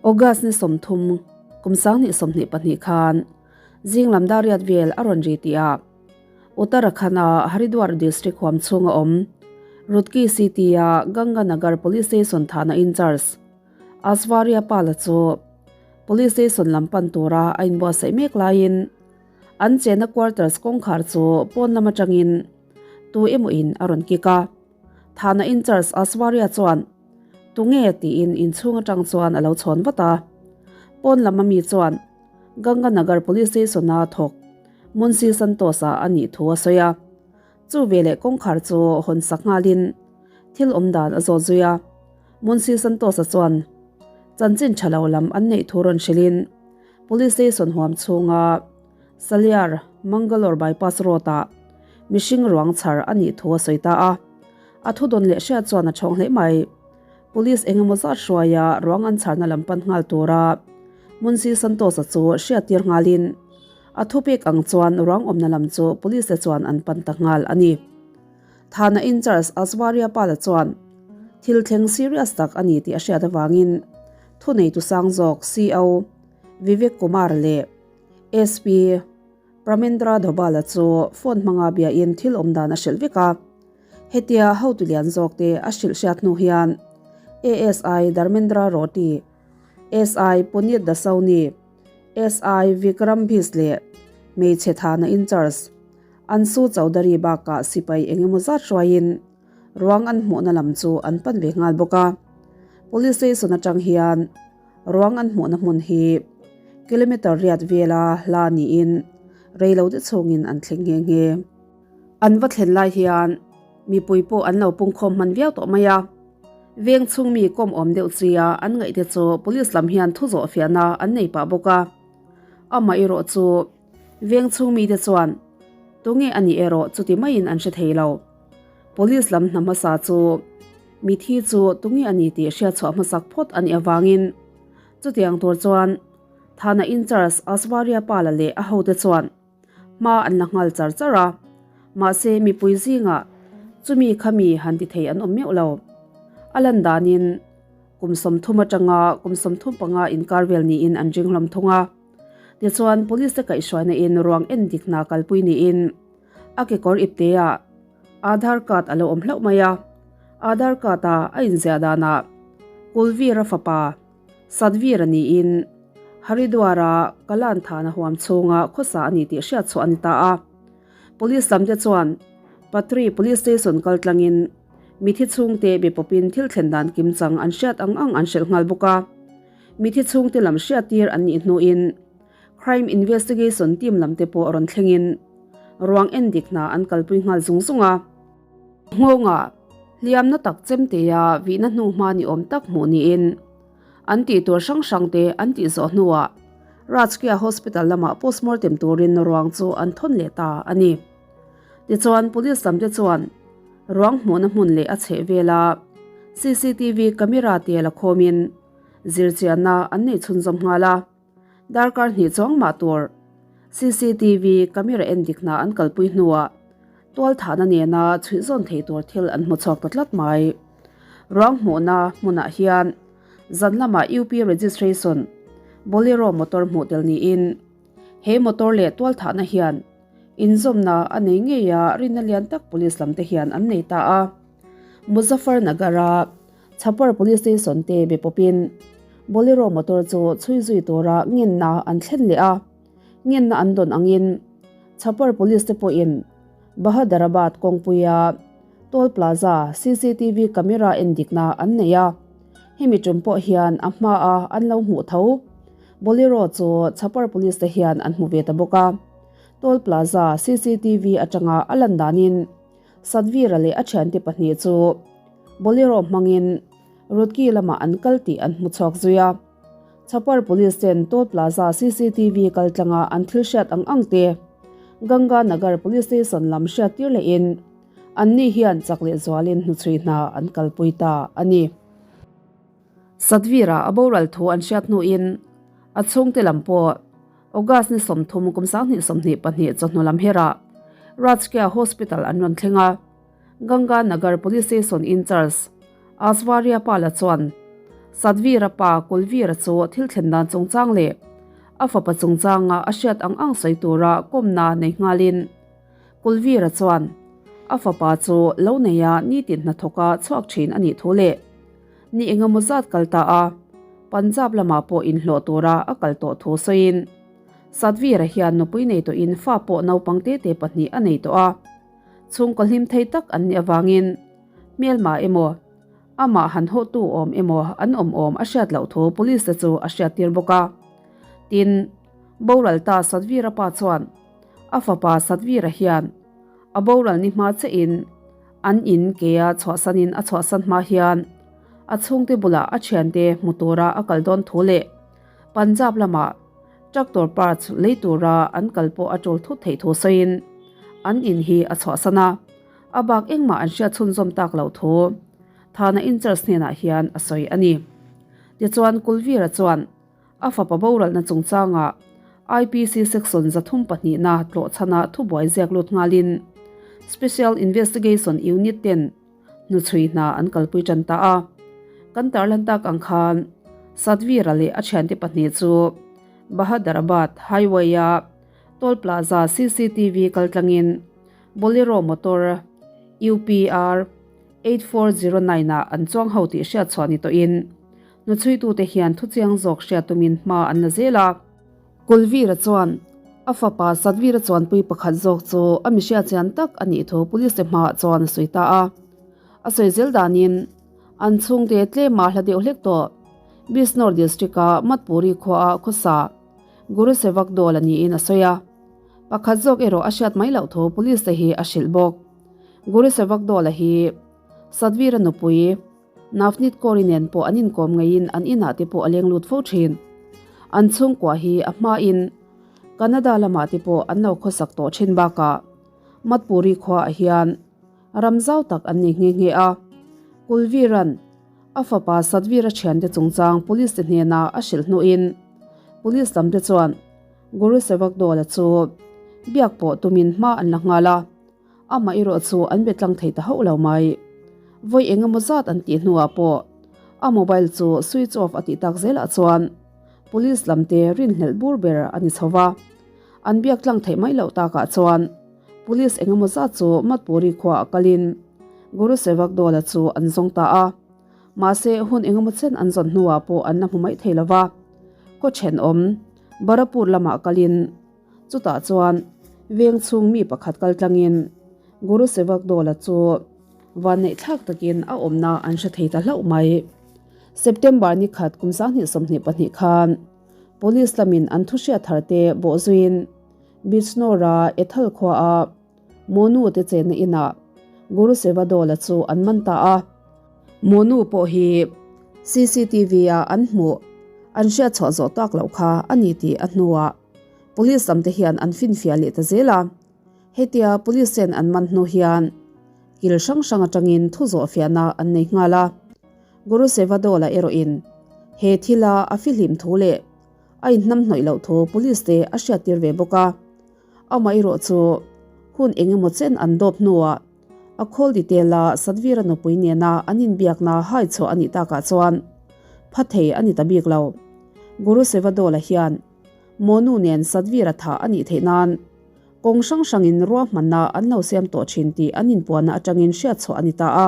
August ni 30, kum 2022 khan zing lam dar riat vel a rawn ri tih ah Uttarakhand-a Haridwar district huam chhunga awm Roorkee city-a Ganga Nagar police station thahna in-charge Aswarya Pal-a chu police station lam pan tura a inbuatsaih mek laiin an chenna quarters kawngkhar chu pawn lam atangin tu emaw in a rawn kik a. Thahna in-charge Aswarya chuan Tunge? tiin inchhung atang chuan a lo chhawn vat a. Pawn lam ami chuan Ganga Nagar police station-a thawk Munshi Santosh-a a nih thu a sawi a. Chu veleh kawngkhar chu hawn sak nghalin thil awm dan a zawt zui a. Munshi Santosh-a chuan chanchin tha lo lam an neih thu rawn hrilhin Police station huam chhunga Saliar, Mangalore bypass road-ah mihring ruang chhar a nih thu a sawi ta a. A thudawn leh hriat chuan a thawng hle mai. Police eng emaw zat hruaia ruang an chharna lam pan nghal tura Munshi Santosh-a chu hriattir nghalin a thupek ang chuan ruang awmna lam chu police te chuan an pan ta nghal a ni. Thana in-charge Aswarya Pal-a chuan thil thleng serious tak a ni tih a hriat avangin thuneitu sang zawk CO Vivek Kumar leh SP Pramendra Dobal-a chu phone hmanga biain thil awm dan a hrilh vek a. Hetia hotu lian zawk te a hrilh hriat hnu hian ASI Dharmendra Roti, SI Puneet Dasauni, SI Vikram Bhis leh hmeichhe thana in-charge Ansu Chaudhary bakah sipai eng emaw zat hruaiin ruang an hmuhna lam chu an pan ve nghal bawk a. Police station atang hian Ruang an hmuhna hmun hi kilometer riat vela hla niin rei lo te chhungin an thleng nghe nghe. An va thlen lai hian mipui pawh an lo pungkhawm hman viau tawh mai a. Veng chhung mi kawm awm deuh chia an ngaih te chu police lam hian thu zawh fiahna an nei pah bawk a. Amah erawh chu veng chhung mite chuan tunge a nih erawh chuti maiin an hre thei lo. Police lam hna hmasa chu Mithi chu tunge a ni tih hriatchhuah hmasak phawt a nih avangin chutiang tur chuan Thana in-charge Aswarya Pala leh a hote chuan hma an la nghal char char a, mahse mipui zingah chumi khami han ti thei an awm meuh lo. A lan danin kum 30 atanga kum 35 inkar vel niin an ring hlawm thung a. Tichuan police te kaihhruaina in ruang en dik hna kalpui niin a kekawr ipteah Aadhaar card a lo awm hlauh mai a, Aadhaar card a a inziah danah Kulveer-a fapa Satveer-a niin Haridwar-a Kalan Thana huam chhunga khawsa a ni tih hriat chhuah a ni ta a. Police lamte chuan Patri Police Station kal tlangin mithi chhungte be pawpin thil thlen dan kimchang an hriat ang ang an hrilh nghal bawk a. Mithi chhungte lam hriattir an nih hnuin Crime Investigation team lam te pawh rawn thlengin ruang en dik hna an kalpui nghal zung zung a. Nghawngah hliamna tak chemtea vihna hnu hma ni awm tak hmuh niin an tih tur hrang hrang te an tih zawh hnuah Rajkiya Hospital lamah postmortem turin ruang chu an thawn leh ta a ni. Tichuan police lam te chuan ruang hmuhna hmun leh a chhehvela cctv camera te la khawmin zirchianna an nei chhunzawm nghal a. Darkar hnih chuang mah tur cctv camera en dik hna an kalpui hnuah tual thahna nena chhuih zawn thei tur thil an hmu chhuak ta tlat mai. Ruang hmuhna hmunah hian zan lamah UP registration Bolero motor hmuh tel niin he motor leh tual thahna hian inzawmna a nei ngei a rinna lian tak police lam te hian an nei ta a. Muzaffar Nagar-a Chhapar Police Station te be pawpin Bolero motor chu chhui zui tura ngenna an thlen leh a, ngenna an dawn angin Chhapar Police te pawhin Bahadarabad kawngpuia Toll Plaza cctv camera en dikna an nei a, hemi tum pawh hian a hmaa an lo hmuh tho Bolero chu Chhapar Police te hian an hmu ve ta bawk a, Toll Plaza cctv atanga a lan danin Satvira leh a thiante pahnih chu Bolero hmangin Roorkee lamah an kal tih an hmu chhuak zui a. Chhapar Police ten Toll Plaza cctv kal tlanga an thil hriat ang ang te Ganga Nagar Police Station lam hriat tir lehin anni hian chak leh zualin hnuchhui hna an kalpui ta a ni. Satvira a boral thu an hriat hnuin a chhungte lam pawh August ni 30 kum 2022 chawhnu lam herah Rajkiya Hospital an rawn thleng a, Ganga Nagar Police Station in-charge Aswarya Pala chuan Satvira pa Kulvira chu thil thlen dan chungchang leh a fapa chungchanga a hriat ang ang sawi tura kawmna nei nghalin Kulvira chuan a fapa chu lo neia nitin hnathawka chhuak thin a nih thu leh ni engemaw zat kal ta a, Punjab lamah pawh inhlawh tura a kal tawh thu sawiin Satvira hian nupui nei tawhin fa pawh naupang tete pahnih a nei tawh a, chhungkaw hlim thei tak an nih avangin hmelma emaw amah han hawhtu awm emaw an awm awm a hriat loh thu police te chu a hriattir bawk a. Tin, boral ta Satvira pa chuan a fapa Satvira hian a boral ni hma chiahin an in kea chhuahsanin a chhuahsan hma hian a chhungte bulah a thiante hmu tura a kal dawn thu leh Punjab lamah tractor parts lei tura an kal pawh a tul thut theih thu sawiin an in hi a chhuahsan a. A bak engmah an hriat chhunzawm tak loh thu Thana in-charge hnenah hian a sawi a ni. Tichuan Kulvira chuan a fapa boralna chungchangah IPC section 32 na tlawhchhana thubuai ziak lut nghalin Special Investigation Unit ten hnuchhui hna an kalpui tan ta a. Kan tarlan tak ang khan Satvira leh a thiante pahnih chu Bahadarabad Highway-a Toll Plaza CCTV kaltlangin Bolero motor UPR 8409 ah an chuang ho tih hriat chhuah ni tawhin hnuchhuitute hian thuchiang zawk hriat tumin hma an la zel a. Kulvira chuan a fapa Satvira chuanpui pakhat zawk chu a mi hriatchian tak a nih thu police te hmaah chuan a sawi ta a. A sawi zel danin an chhungte tlema hla deuh hlek tawh Bisnor district-a Matpuri khuaah khawsa Guru Sevak Dol a niin a sawi a. Pakhat zawk erawh a hriat mai loh thu police te hi a hrilh bawk. Guru Sevak Dawla hi Satvira nupui Navneet Kaur-i nen pawh an inkawm ngeiin an inah te pawh a leng lut fo thin. An chhungkua hi a hmain Canada lamah te pawh an lo khawsak tawh thin bakah Matpuri khuaah hian ram zau tak an nei nghe nghe a. Kulveer-a'n a fapa Satvira thiante chungchang police te hnena a hrilh hnuin police lamte chuan Guru Sevak Dawla chu biak pawh tumin hma an la nghal a, amah erawh chu an be tlang thei ta hauh lo mai. Vawi eng emaw zat an tih hnuah pawh a mobile chu switch off a tih tak zelah chuan police lamte rinhlelh bur ber a ni chho va. An biak tlang theih mai loh takah chuan police eng emaw zat chu Matpuri khuaah kalin Guru Sevak Dawla chu an zawng ta a. Mahse hun eng emaw chen an zawn hnuah pawh an la hmu mai thei lo va, khaw thenawm Barapur lamah kalin chutah chuan veng chhung mi pakhat kal tlangin Guru Sevak Dawla chu vanneih thlak takin a awmna an hre thei ta hlauh mai. September ni khat kum 2022 khan Police lamin an thu hriat thar te bawhzuiin Bijnora Ethal khuaah Monu te chenna inah Guru Seva Dawla chu an man ta a. Monu pawh hi CCTV ah an hmuh, an hriat chhuah zawh tak loh kha a ni tih a hnuah Police lam te hian an finfiah leh ta zel a. Hetia Police ten an man hnu hian kil hrang hrang atangin thu zawh fiahna an nei nghal a. Guru Seva Dawla erawhin he thila a fihlim thu leh a inhnamhnawih loh thu Police te a hriattir ve bawk a. Amaherawh chu hun eng emaw chen an dawp hnuah a khawl detail a Satvira nupui nena an inbiakna hai chhuah a nih takah chuan pha thei a ni ta bik lo. Guru Sevadawla hian Monu nen Satvira thah a nih theih nan kawng hrang hrangin ruahmanna an lo siam tawh thin tih an inpuanna atangin hriat chhuah a ni ta a.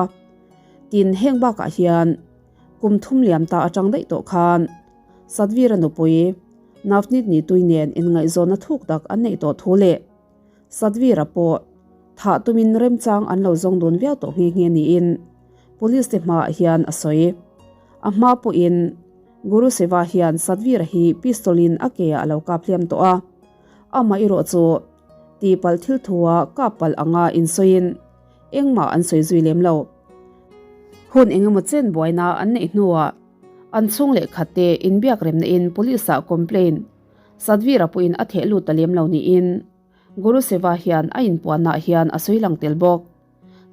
Tin, heng bakah hian kum thum liam ta atang daih tawh khan Satvira nupui Navneet Nitui nen inngaihzawnna thuk tak an neih tawh thu leh Satvira pawh thah tumin remchang an lo zawng dun viau tawh nghe nghe niin Police te hmaah hian a sawi. A hma pawhin Guru Seva hian Satvira hi pistol in a ke ah a lo kap hliam tawh a, amah erawh chu tihpalh thil thua kap palh anga insawiin engmah an sawi zui lem lo. Hun engemaw chen buaina an neih hnuah an chhung leh khat te inbiak remna in police ah complaint Satvira pawhin a theh lut ta lem lo niin Guru Seva hian a inpuannaah hian a sawi lang tel bawk.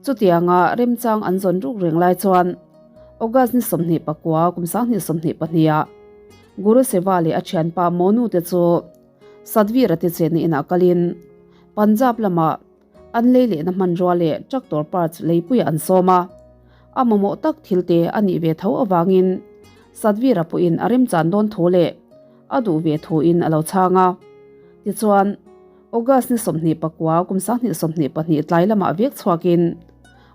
Chutianga remchang an zawn ruk reng lai chuan August ni 29 kum 2022 ah Guru Seva leh a thianpa Monu te chu Satvira te chenna inah kalin Punjab lamah An lei lehna hmanrua leh tractor parts leipuiah an sawm a, a mamawh tak thil te a nih ve tho avangin Satvira pawhin a remchan dawn thu leh a duh ve thuin a lo chhang a. Tichuan, August ni 29 kum 2022 tlai lamah vek chhuakin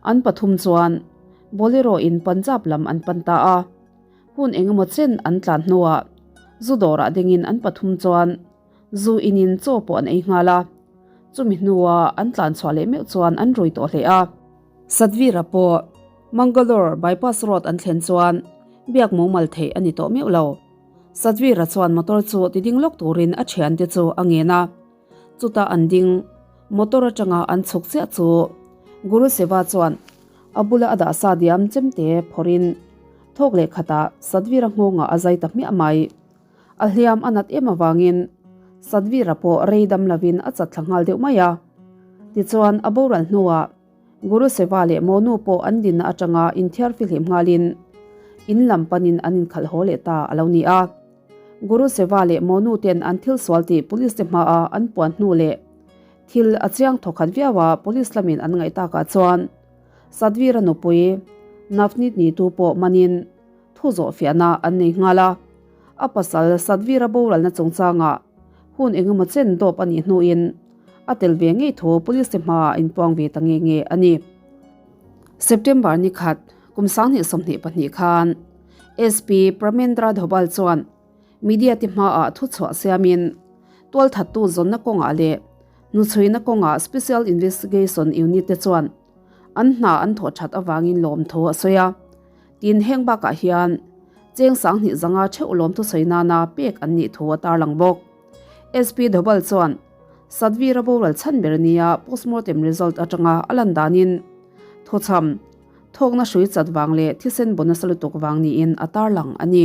an pathum chuan Bolero in Punjab lam an pan ta a. Hun engemaw chen an tlan hnuah zu dawrah dingin an pathum chuan zu inin chaw pawh an ei nghal a. Chumi hnua an tlan chhuah leh meuh chuan an rui tawh hle a. Satvira pawh Mangalore bypass road an thlen chuan biak mumal theih a ni tawh meuh lo. Satvira chuan motor chu ti ding lawk turin a thiante chu a ngen a. Chutah an ding motor atanga an chhuk chiah chu Guru Seva chuan a bula a dah sa diam chemte phawrhin thawk leh khatah Satvira nghawngah a zai ta hmiah mai. A hliam a nat em avangin Satvira pawh rei dam lovin a chat thla nghal deuh mai a. Tichuan a boral hnuah Guru Seva leh Monu pawh an dinna atanga inthiar fihlim nghalin in lam panin an inkhalh haw leh ta a lo ni a. Guru Seva leh Monu ten an thil sual tih police te hmaa an puan hnu leh thil a chiang thawkhat viau a police lamin an ngaih takah chuan Satvira nupui Navneet Neetu pawh manin thu zawh fiahna an nei nghal a. A pasal Satvira boralna chungchangah hun engemaw chen dawp a nih hnuin A tel ve ngei thu police te hmaah a inpuang ve ta nge nge a ni. September ni khat, kum 2022 khan SP Pramendra Dhobal chuan media te hmaah thu chhuah siamin tualthattu zawnna kawngah leh hnuchhuina kawngah Special Investigation Unit te chuan an hna an thawh that avangin lawmthu a sawi a. Tin, heng bakah hian cheng 2500 theuh lawmthu sawi nana pek an nih thu a tarlang bawk. SP Dhobal chuan Satvira boral chhan ber nia postmortem result atanga a lan danin thawchham thawkna hrui chat vang leh thisen bonus lutuk vang niin a tarlang a ni.